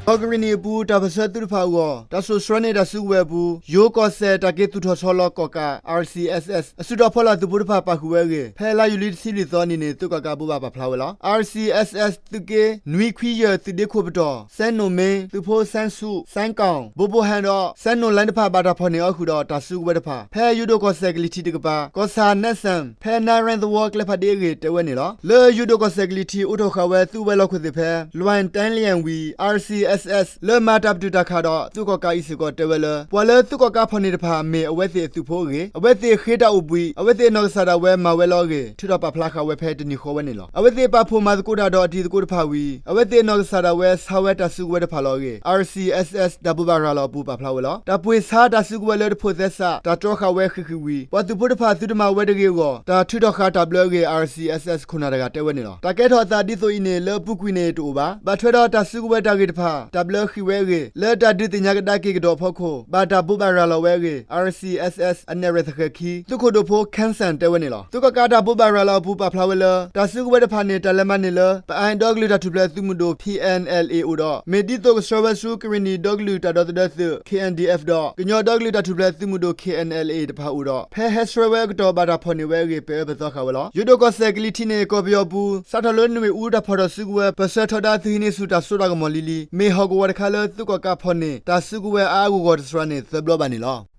ကီၢ်ကရ့ၣ်နံၣ်အပူၤ တၢ်ပၢၢ်ဆၢသုးတဖၣ်အဂီၢ် တၢ်စိာ်ဆှၢန့ၢ်တၢ်စုကဝဲၤအပူၤ ယိၤကီၢ်စဲၣ်တၢ်က့ၤသူၣ်ထီၣ်ဆီလီၤကီၣ်ကး R C S S အစုတီၤဖီလာ်သုးဖိတဖၣ်ပာ်ဃုာ်ဝဲအဂ့ၢ် ဖဲလါယူၤလံတဆံလွံၢ်သီနံၤန့ၣ် သုးကီၣ်ကးဘိးဘၣ်ပာ်ဖျါဝဲလီၤ. R C S S သုးက့ နွံခွံယဲၢ် သုးဒ့ခိၣ်ပတီၢ် စဲနိၣ်မ့ သုးဖိ စဲဆူၣ် စဲကီၣ် ဘိဘိဟဲဒီး စဲနိၣ်လါတဖၣ် ဘၣ်တၢ်ဖီၣ်န့ၢ်အီၤဃုာ်ဒီး တၢ်စုကဝဲၤတဖၣ် ဖဲယိၤဒိၣ်ကီၢ်စဲၣ်ကလံၤထံးတကပၤ ကီၢ်ဆၣ်နဲစၣ် ဖဲနါရဲသဝီကျဲဖးဒ့အဂ့ၢ် တဲဝဲန့ၣ်လီၤ. လၢယိၤဒိၣ်ကီၢ်စဲၣ်ကလံၤထံး အိးထီၣ်ဃာ်ဝဲသုးဝဲၤလီၢ်ခိၣ်သ့ၣ်ဖဲ လွဲၣ်တၢလၣ်ဝံၤ R C S S လၢမၤတၢ်ပတုာ်တၢ်ခးဒီး သုးကီၣ်ကးအံၤစ့ၢ်ကီး တဲဝဲလၢ ပှၤလၢသုးကီၣ်ကးဖီၣ်န့ၢ်တဖၣ် မ့ၢ်အဝဲသ့ၣ်အသုးဖိအဂ့ၢ်, အဝဲသ့ၣ်ဃ့တၢ်အိၣ်ဘှံး, အဝဲသ့ၣ်အနီၢ်ကစၢ်ဒၣ်ဝဲမၤဝဲလီၤအဂ့ၢ် ထုးထီၣ်ပာ်ဖျါဃာ်ဝဲဖဲတနံၤဃီဝဲန့ၣ်လီၤ. အဝဲသ့ၣ်ပာ်ဖှိၣ်မၤသကိးတၢ်ဒီးအတံၤသကိးတဖၣ်ဝံၤ အဝဲသ့ၣ်အနီၢ်ကစၢ်ဒၣ်ဝဲဆါဝဲတၢ်စုကဝဲၤတဖၣ်လီၤအဂ့ၢ် R C S S တၢ်ဘိးဘၣ်ရၤလီၤအပူၤပာ်ဖျါဝဲလီၤ. တၢ်ပှ့ၤဆါတၢ်စုကဝဲၤလၢတဖိးသဲစး တၢ်တြီဃာ်ဝဲဃံးဃံးဝံၤ ပှၤသုးဖိတဖၣ်သုတမၤဝဲတဂ့ၤအဂီၢ် တၢ်ထုးထီၣ်ဃာ်တၢ်ဘျၢအဂ့ၢ် R C S S ခိၣ်နၢ်တဂၤတဲဝဲန့ၣ်လီၤ. တၢ်ကဲထီၣ်အသးဒ်သိးအံၤန့ၣ် လၢအပူၤကွံာ်န့ၣ်တအိၣ်ဘၣ်. ဘၣ်ထွဲဒီးတၢ်စုကဝဲၤတၢ်ဂ့ၢ်တဖၣ် တၢ်ဘျၢဃံးဝဲအဂ့ၢ် လၢတၢ်ဒုးသ့ၣ်ညါကဒါက့ၤကဒီးအဖီခိၣ် ဘၣ်တၢ်ဘိးဘၣ်ရၤလီၤဝဲအဂ့ၢ် R C S S အနဲၣ်ရွဲၣ်သဃဲၤခံ သုးခိၣ်ဒိၣ်ဖိ Kanson တဲဝဲန့ၣ်လီၤ. သုးကီၣ်ကးတၢ်ဘိးဘၣ်ရၤလီၤအပူၤပာ်ဖျါဝဲလၢ တၢ်စုကဝဲၤတဖၣ်န့ၣ် တၢ်လဲၤမၤန့ၢ်လၢ ပအၣ်ဒီကလုာ်တၢ်ထူၣ်ဖျဲးသုးမုၢ်ဒိၣ် P N L A အိၣ်ဒီး မ့ၢ်ဒ်သိးကဆှၢဝဲဆူ ကရ့ၣ်နံၣ်ဒီကလုာ်တၢ်ဒီသဒၢသုး K N D F ဒီး ကညီဒီကလုာ်တၢ်ထူၣ်ဖျဲးသုးမုၢ်ဒိၣ် K N L A တဖၣ်အိၣ်ဒီး ဖဲဟဲဆှၢဝဲအကတီၢ်ဘၣ်တၢ်ဖီၣ်န့ၢ်ဝဲအဂ့ၢ် ပဲာ်အၢပဲာ်သီဃာ်ဝဲလီၤ. ယိၤဒိၣ်ကီၢ်စဲၣ်ကလံၤထံးန့ၣ် ကီၢ်ပယီၤအပူၤ စးထီၣ်လၢနွံၣ်အူတၢ်ဖီၣ်ထီၣ်စုကဝဲၤ ပၢၢ်ဆၢထီဒါသုးဟံးန့ၢ်ဆူၣ်တၢ်စိတၢ်ကမီၤလံၤလံၤ မ့ၢ်ဟီၣ်ကဝီၤတခါလၢသုးကီၣ်ကးဖီၣ်န့ၢ် တၢ်စုကဝဲၤအါအါဂီၢ်ဂီၢ်တစှၤန့ၣ် သၢဘျီဘၣ်န့ၣ်လီၤ.